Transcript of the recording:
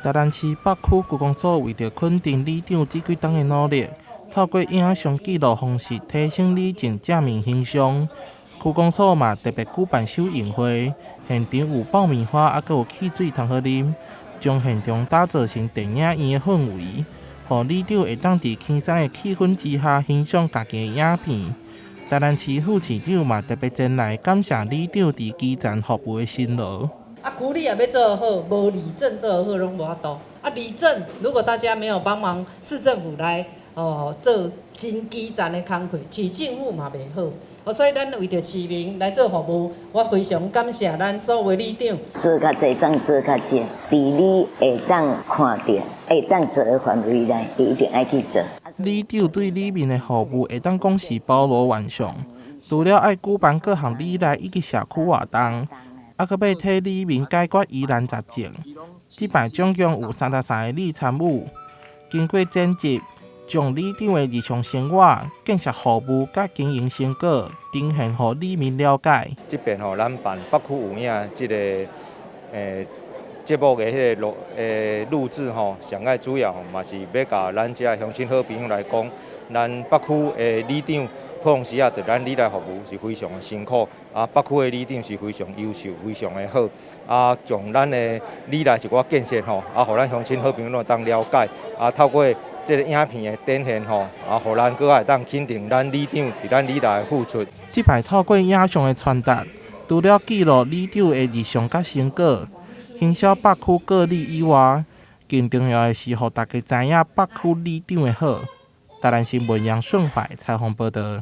台南市北區區公所為著肯定里長這幾冬的努力，透過影像記錄方式提升里政正面形象。區公所嘛特別舉辦首映會，現場有爆米花，猶閣有汽水通好啉，將現場打造成電影院的氛圍，予里長會當佇輕鬆的氣氛之下欣賞家己的影片。台南市副市長嘛特別前來感謝里長佇基層服務的辛勞。啊，區里若欲做好，無里政做好攏無法度。啊，里政如果大家沒有幫忙市政府來哦做真基層的工課，市政府嘛袂好。哦，所以咱為著市民來做服務，我非常感謝咱所有里長。做較濟，算做較少，佇你會當看著、會當做的範圍內，伊一定愛去做。里長對里民的服務會當講是包羅萬象，除了愛舉辦各項里內以及社區活動，猶閣欲替里民解決疑難雜症。這擺總共有33个里參與，經過剪輯，將里長的日常生活、建設服務佮經營成果呈現予里民了解。這遍吼，咱辦北區有影這個節目的彼个錄製吼，上愛主要嘛是欲共咱遮鄉親好朋友來講，咱北區的里長普通時啊，佇咱里內服務是非常的辛苦，啊，北區的里長是非常優秀，非常的好，啊，將咱的里內一寡建設吼，啊，予咱鄉親好朋友攏會當了解，啊，透過這个影片的展現吼，啊，予咱閣較會當肯定咱里長佇咱里內的付出。這擺透過影像的傳達，除了記錄里長的日常佮成果，行銷北區各里以外，更重要的是予大家知影北區里長的好。台南新聞楊順懷採訪報導。